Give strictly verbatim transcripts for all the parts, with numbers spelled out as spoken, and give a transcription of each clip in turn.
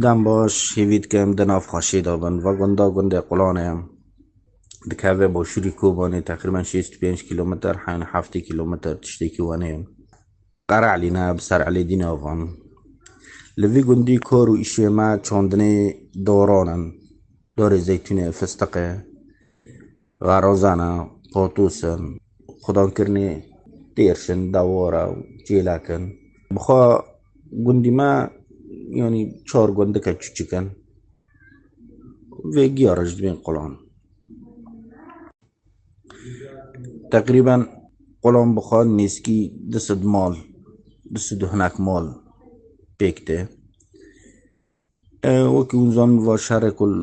Dem baş, hêvî dikim di nav xweşê de bin. Va gunda gundê Qulan e. Dikeve başûrî Kobanê, teqrîben şêst û pênc kîlometr, hewn heftê kîlometr tiştekî wenê ye. Qere'lî ne, bi ser Elêdî nav in. Li vî gundî kar û îşê me çandinê daran in. Darê zeytûnê, fistiqê, xerazan e, patos in, xudankirinê têrş in, dewar e û çêlek in. Bi xwe gundî me, yanî çar gundike çûçik in. Vê giya re jî dibên Qulan. Teqrîben Qulan bi xwe nêzkî du sed mal, du sed û hinek mal pêk tê. E, wekî hûn zanin, va şerê ku li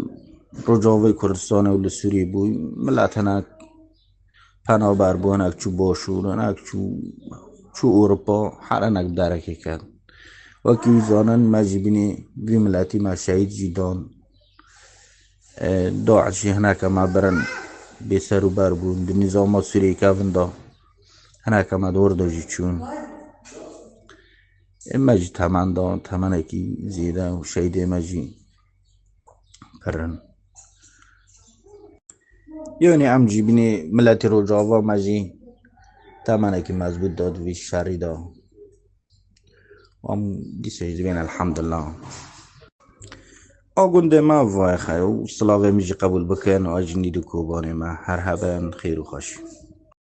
Rojavayê Kurdistanê û li Sûriyê bû, milet hinek penaber bû, hinek çû Başûr, hinek çû, çû Ewropa, her hinek bi derekê ket. Wekî hûn zanin, me jî bînê vî miletî me şehîd jî dan. E, DAIŞ jî hineke me birin, bêser û ber bûn. Di nîzama Sûriyê kevin de hineke me di wir de jî çûn. Ê me jî temen da, temenekî zêde û şehîdê me jî pir in. Yanî em jî bînê miletê Rojava me jî temenekî mezbût da di vî şerî de. Em dîsa jî dibên elhamdulillah. A gundê me vayê xeyr û silavê min jî qebûl bikin û a jî nîd û Kobanê me her hebin xêr û xweşî.